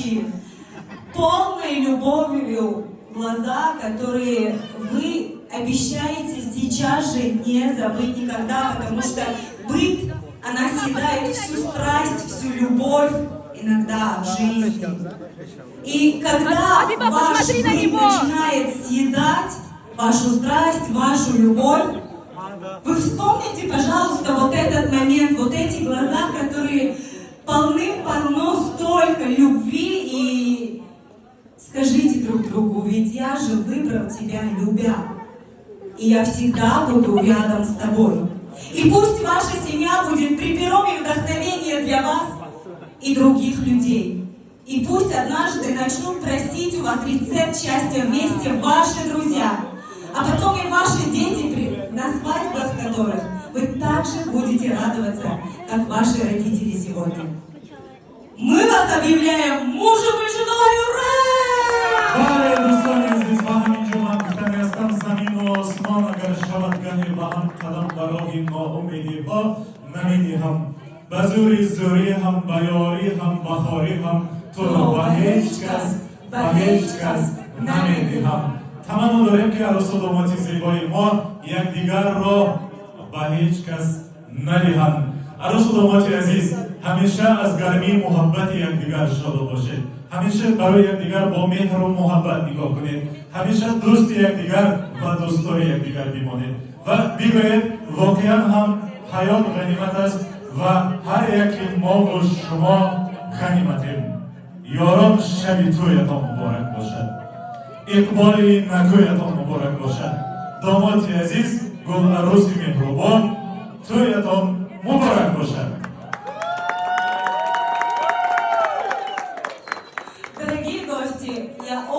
Горящие, полные любовью глаза, которые вы обещаете сейчас же не забыть никогда, потому что быт, она съедает всю страсть, всю любовь иногда в жизни. И когда Хабиба, ваш посмотри на быт него! Начинает съедать вашу страсть, вашу любовь, вы вспомните, пожалуйста, вот этот момент, вот эти глаза, которые полным-полно столько любви, и скажите друг другу: ведь я же выбрал тебя, любя, и я всегда буду рядом с тобой. И пусть ваша семья будет примером и вдохновением для вас и других людей. И пусть однажды начнут просить у вас рецепт счастья вместе ваши друзья, а потом и ваши дети, на свадьбах которых вы также будете радоваться, как ваши родители сегодня. Мы вас объявляем мужем и женой! Ура! Бале, дӯстони азиз, ба ҳамин ҷо ман гуфтани ҳастам: замину осмон агар шавад гаҳе ба ҳам қадам, ба роҳи ноумедиҳо намедиҳам. Ба зӯри зӯрӣ ҳам, ба ёрӣ ҳам, ба хорӣ ҳам туро ба ҳеҷ кас, ба ҳеҷ кас намедиҳам. Таманно дорем, ки арӯсу домоди зебои мо якдигарро ба ҳеҷ кас надиҳанд. Арӯсу домоди азиз, ҳамеша аз гармии муҳаббати якдигар шодо бошед, ҳамеша барои якдигар бо меҳру муҳаббат нигоҳ кунед, ҳамеша дӯсти якдигар ва дӯстдори якдигар бимонед ва бигӯед: воқеан ҳам ҳаёт ғанимат аст ва ҳар яки мову шумо ғаниматем. Ёрон, шаби тӯятон муборак бошад, иқболи накӯятон муборак бошад. Домоди азиз, гуларӯси меҳрубон, тӯятон муборак бошад. Дорогие гости, я